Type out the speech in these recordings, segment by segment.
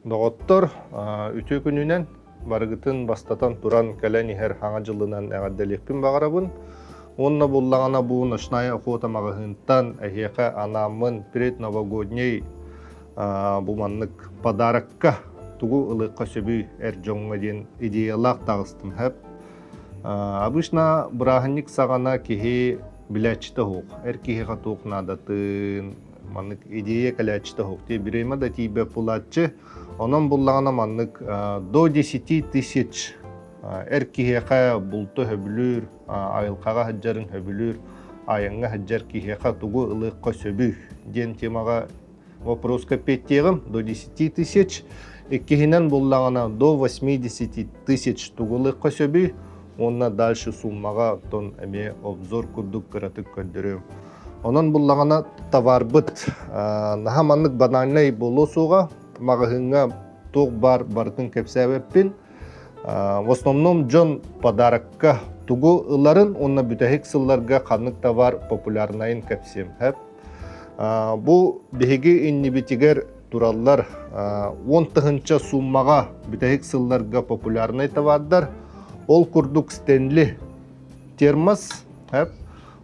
Доҕоттор, үтүө күнүнэн барыгытын бастатан туран кэлэн иһэр Саҥа дьылынан эҕэрдэлиэхпин баҕарабын. Уонна буллаҕына бу Ночная охота маҕаһыынтан эһиэхэ анааммын предновогодний бу маннык подарокка тугу ылыахха сөбүй эр дьоҥҥо диэн идеялаах таҕыстым сөп. Обычно бырааһынньык саҕана киһи билээччитэ суох. Эр киһиэхэ туох наадатын, маннык идея кэлээччитэ суох дии бириэмэ да тиийбэт булааччы. Онон буллаҕына маннык до 10 тысяч эр киһиэхэ булту сөбүлүүр, айылҕаҕа сылдьарын сөбүлүүр, айаҥҥа сылдьар киһиэхэ тугу ылыахха сөбүй диэн темаҕа вопроска эппиэттиэҕим до 10 тысяч. Иккиһинэн буллаҕына до 80 тысяч тугу ылыахха сөбүй уонна дальше суммаҕа оттон эмиэ обзор курдук кыратык көрдөрүөм. Онон буллаҕына товарбыт наһаа маннык банальнай буолуо суоҕа. Маҕаһыыҥҥа туох баар барытын кэпсээбэппин. В основном дьон подарокка тугу ыларын уонна бүтэһик сылларга ханнык товар популярнайын кэпсиэм. Бу биһиги иннибитигэр тураллар 10 тыһыынча суммаҕа бүтэһик сылларга популярнай товардар. Ол курдук Стэнли термос,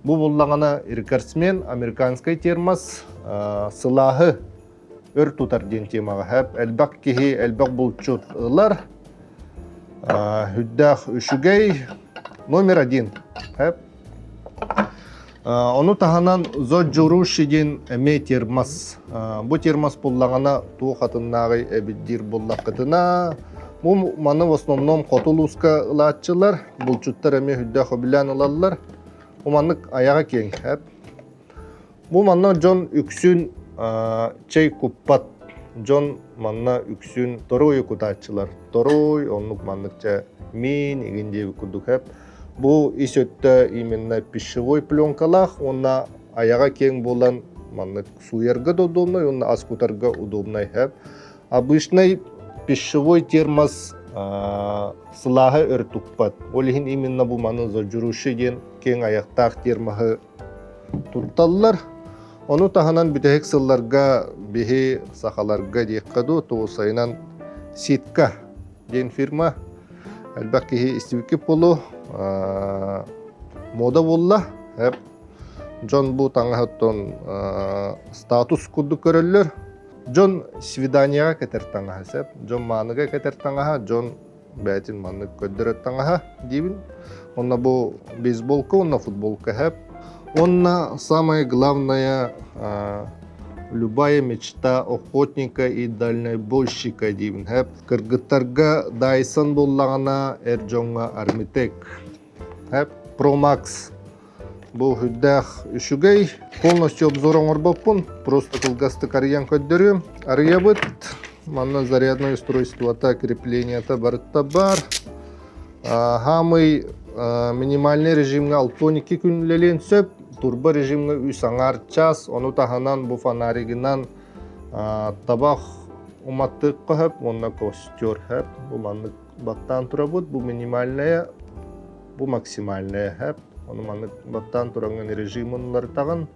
бу буллаҕына рекордсмен американскай термос сылааһы өр тутар диэн темаҕа элбэх киһи, элбэх булчут ылар. Үрдээх үчүгэй номер один. Ону таһынан Зоджуруши диэн эмиэ термос. Бу термос буллаҕына туох атыннааҕый эбит диир буллаххытына, бу маны в основном хоту улууска ылааччылар, булчуттар эмиэ үрдээх өбүлээн ылаллар. Бу маннык айаҕа киэҥ. Бу манна дьон үксүн чэй куппат. Дьон манна үксүн торуой кутааччылар. Торуой, оннук маннык чэ миин, игин диэбит курдук хэп. Бу ис өттө именно пищевой пленкалаах уонна айаҕа киэҥ буолан маннык сууйарга да удобнай уонна ас кутарга удобнай хэп. Обычный пищевой термос сылааһы өр туппат. Ол иһин именно бу маны зажуруши диэн киэҥ айахтаах термоһы тутталлар. Ону таһынан бүтэһик сылларга биһи сахаларга диэххэ дуу, туусайынан Ситка диэн фирма элбэх киһи истибиккит буолуо мода буолла. Дьон бу таҥаһыттан статус курдук көрөллөр. Дьон свиданияҕа кэтэр таҥаһа сөп, дьон мааныга кэтэр таҥаһа, дьон бэйэтин маннык көрдөрөр таҥаһа диибин. Онно бу бейсболка уонна футболка хэп. Уонна самое главное любая мечта охотника и дальнобойщика диибин хэп. Кыргыттарга Dyson буллаҕына эр дьоҥҥо Armytek. Хэп Pro Max бу үрдээх үчүгэй. Полностью обзор оҥорбоппун, просто кылгастык арыйан көрдөрүөм. Арыйабыт. Манна зарядное устройствота, креплениета барыта бар. Хаамый минимальный режимҥа 62 күн үлэлиэн сөп. Турбо режимҥа үс аҥаар час. Ону таһынан бу фонаригынан табах уматтыахха сөп уонна костер сөп. Бу маннык баттаан турабыт. Бу минимальная, бу максимальная сөп. Ону маннык баттаан тураҥҥын режимин уларытаҕын.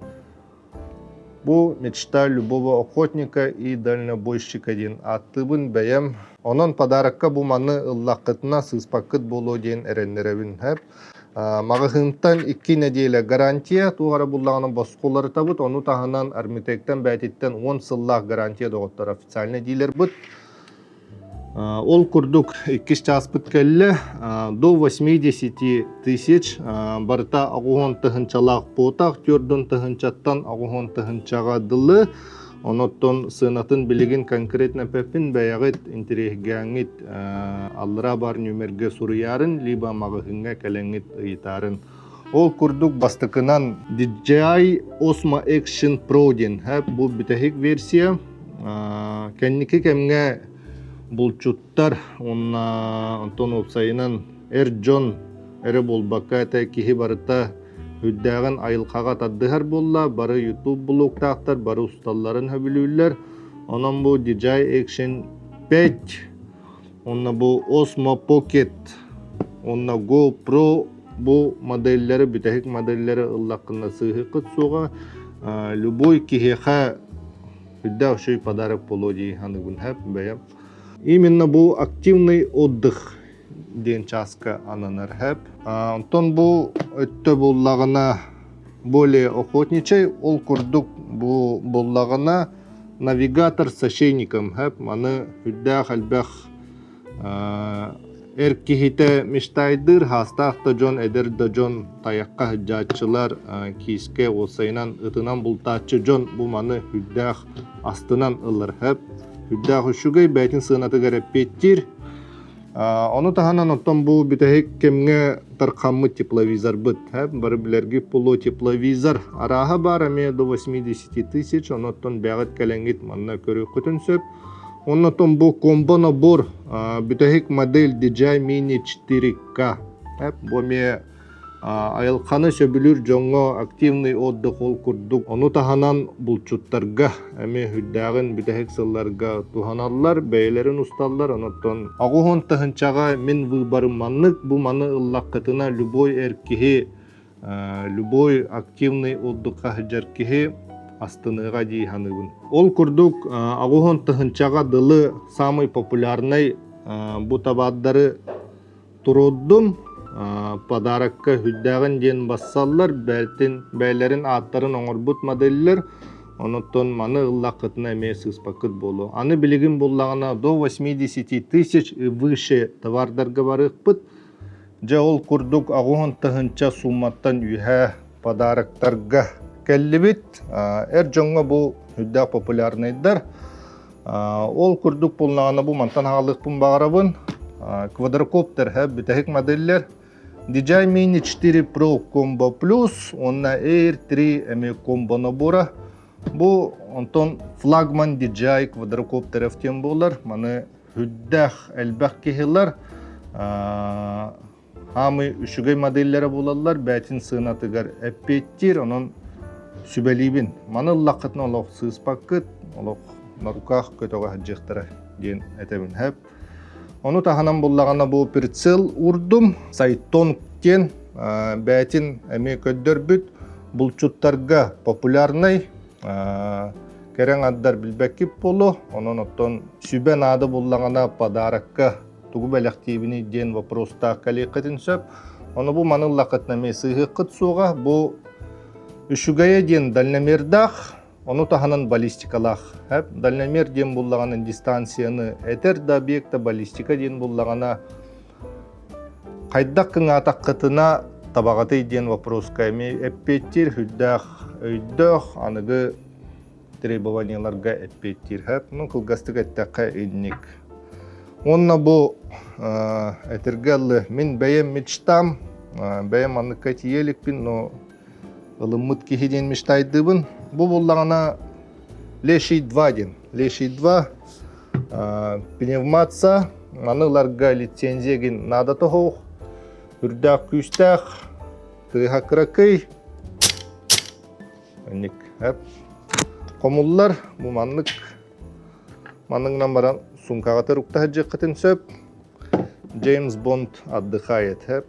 Бу мечта любого охотника и дальнобойщика диэн ааттыыбын бэйэм. Онон подарокка бу маны ыллаххытына сыыспаккыт буолуо диэн эрэннэрэбин. Маҕаһыынтан 2 нэдиэлэ гарантия, туох эрэ буллаҕына босхо уларытабыт. Ону таһынан Армитектан бээтиттэн 10 сыллаах гарантия доҕоттор официальный дилербыт. Ол курдук иккис чааспыт кэллэ. До 80 тысяч барыта 80 тыһынчалаах буотах, 40 тыһынчаттан 80 тыһынчаҕа дылы. Онуттан сыанатын билигин конкретно эппэппин, бэйэҕит интэриэһиргээҥҥит аллараа баар нүөмэргэ суруйаарын, либо маҕаһыыҥҥа кэлэҥҥит ыйытаарын. Ол курдук бастакынан DJI Osmo Action Pro диэн бу бүтэһик версия. Кэнники кэмҥэ булчуттар уонна онтон уопсайынан эр дьон эрэ буолбакка этэ киһи барыта үрдээҕин айылҕаҕа тардыһар буолла, бары YouTube блогтаахтар, бары усталларын сөбүлүүллэр. Онон бу DJI Action 5 уонна бу Osmo Pocket уонна GoPro бу моделлэри бүтэһик моделлэри ыллаххына сыыһыккыт суоҕа. Любой киһиэхэ үрдээх үчүгэй подарок буолуо дии саныыбын сөп бэйэм. Именно бу активный отдых диэн чааска ананар хэп. Онтон бу өттө буллаҕына более охотничай, ол курдук бу буллаҕына навигатор с ошейником хэп. Маны үрдээх элбэх эр киһитэ мечтайдыыр, хаастаах да дьон, эдэр да дьон, тайахха сылдьааччылар, киискэ уопсайынан ытынан бултааччы дьон бу маны үрдээх астынан ылар хэп. Үрдээх үчүгэй бэйэтин сыанатыгар эппиэттиир. Ону таһынан оттон бу бүтэһик кэмҥэ тархаммыт тепловизорбыт, бары билэргит буолуо тепловизор арааһа баар эмиэ до 80 тысяч, онон бэҕит кэлэҥҥит манна көрүөххүтүн сөп. Оннотон бу комбо набор бүтэһик модель DJI Mini 4K. Бу эмиэ айылҕаны сөбүлүүр дьоҥҥо активный отдых ол курдук. Ону таһынан булчуттарга эмиэ үрдээҕин бүтэһик сылларга туһаналлар, бэйэлэрин усталлар. Онон 80 тыһыынчаҕа мин выборым маннык. Бу маны ыллаххытына любой эр киһи, любой активный отдыхха сылдьар киһи астыныаҕа дии саныыбын. Ол курдук 80 тыһыынчаҕа дылы самый популярный бу табаардары туруордум. Подарокка үрдээҕин диэн бассаллар, бэйэтин бэйэлэрин ааттарын оҥорбут моделлэр. Онуттан маны ыллаххытына эмиэ сыыспаккыт буолуо. Аны билигин буллаҕына до 80 тысяч и выше товардарга барыахпыт. Дьэ ол курдук 80 тыһыынча суумматтан үөһээ подароктарга кэллибит. Эр дьоҥҥо бу үрдээх популярнайдар. Ол курдук буоллаҕына бу мантан аҕалыахпын баҕарабын. Квадрокоптер бүтэһик моделлэр DJI Mini 4 Pro Combo Plus уонна Air 3 эмиэ комбо набора. Бу онтон флагман DJI квадрокоптеров диэн буолар. Маны үрдээх элбэх киһилэр Хаамый үчүгэй моделлэрэ буолаллар, бэйэтин сыанатыгар эппиэттиир, онон сүбэлиибин. Маны ыллаххытына олох сыыспаккыт, олох на руках көтөҕө сылдьыахтара диэн этэбин. Хэп. Ону таһынан буллаҕына бу прицел уурдум, Сайтон диэн бэйэтин эмиэ көрдөрбүт булчуттарга популярнай кэрэҥ аддар билбэккит буолуо, онон оттон сүбэ наада буллаҕына подарокка тугу бэлэхтиибиний диэн вопростаах кэлиэххитин сөп. Ону бу маны ыллаххытына эмиэ сыыһыаххыт суоҕа. Бу үчүгэйэ диэн дальномердаах, ону таһынан баллистикалаах. Дальномер диэн буллаҕына дистанцияны этэр да объекта баллистика диэн буллаҕына хайдах кыҥаатаххытына табаҕытый диэн вопроска эмиэ эппиэттиир сүрдээх өйдөөх аныгы требованиеларга эппиэттиир хэп. Ну, кылгастык эттэххэ инник. Уонна бу этэргэ ыллы мин бэйэм мечтам, бэйэм манныкка тиийэ иликпин, но ылыммыт киһи диэн мечтайдыыбын. Бу буллаҕына Леший 2 диэн. Леший 2 пневматса, маны ыларга лицензия гин наада тоһоох, үрдээх күүстээх, тыаһа кыракый, Инник хомуллар бу маннык манныгынан баран суумкаҕытыгар укта сылдьыаххытын сөп. Джеймс Бонд отдыхает.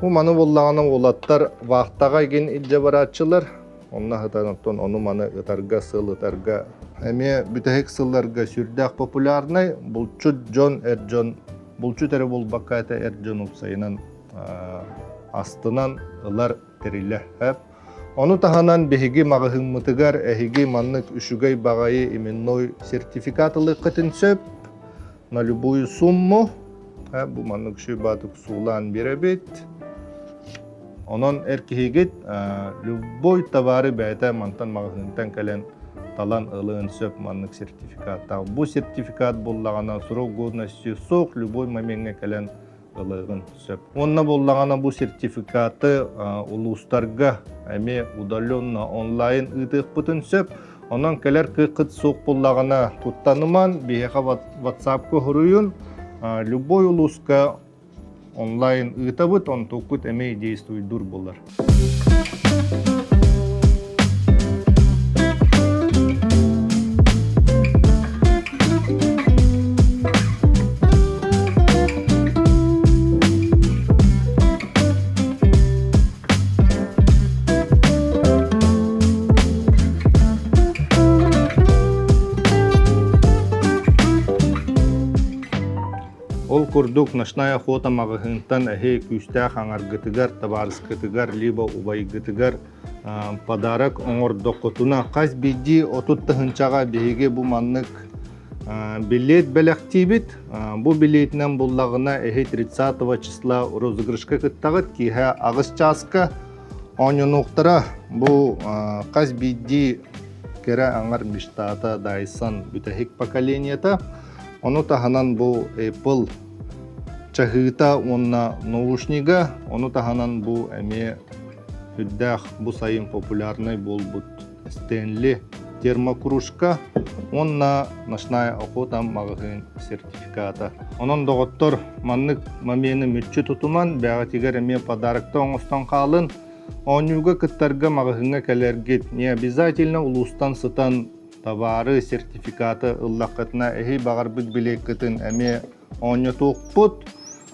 Бу маны буллаҕына уолаттар вахтаҕа игин илдьэ барааччылар. Онно сытан оттон ону-маны ытарга, сыл ытарга эмиэ бүтэһик сылларга сүрдээх популярнай булчут дьон, эр дьон булчут эрэ булбакка этэ эр дьон уопсайынан астынан ылар тэрилэ. Ону таһынан биһиги маҕаһыыммытыгар эһиги маннык үчүгэй баҕайы именной сертификат ылыаххытын сөп. На любую сумму. Бу маннык үчүгэй баатык суулаан биэрэбит. Онон эр киһигит любой товары бэйэтэ мантан маҕаһыынтан кэлэн талан ылыан сөп маннык сертификаттаах. Бу сертификат буллаҕына срок годности суох любой момеҥҥа кэлэн ылыаҕын сөп. Уонна буоллаҕына бу сертификаты улуустарга эмиэ удаленно онлайн ыытыахпытын сөп. Онон кэлэр кыаххыт суох буоллаҕына куттаныман, биһиэхэ WhatsApp-ка суруйун. Любой улууска онлайн ыытабыт, онтуккут эмиэ действуйдуур буолар. Ол курдук Ночная охота маҕаһыынтан эһи күүстээх аҥаргытыгар, табаарыскытыгар, либо убайгытыгар подарок оҥордоххутуна хас биирдии 30 тыһыынчаҕа биһиги бу маннык билиэт бэлэхтиибит. Бу билиэтинэн буллаҕына эһи 30 числа розыгрышка кыттаҕыт киэһэ 8 чааска оонньонуохтара. Бу хас биирдии кэрэ аҥар мечтата Dyson бүтэһик поколениета. Ону таһынан бу Apple чаһыыта уонна наушнига, ону таһынан бу эмиэ үрдээх бу сайын популярнай буолбут Stanley термокружка уонна Ночная охота маҕаһыын сертификата. Онон доҕоттор маннык момены мүччү тутуман, бэҕэтигэр эмиэ подарокта оҥостон хаалын. Оонньууга кыттарга маҕаһыыҥҥа кэлэргит не обязательно улуустан сытан табаары, сертификаты ыллаххытына эһи баҕарбыт билиэккитин эмиэ оонньотуохпут.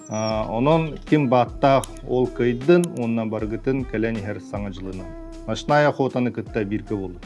Онон ким бааттаах ол кыайдын уонна барыгытын кэлэн иһэр Саҥа дьылынан. Ночная охотаны кытта бииргэ буолун.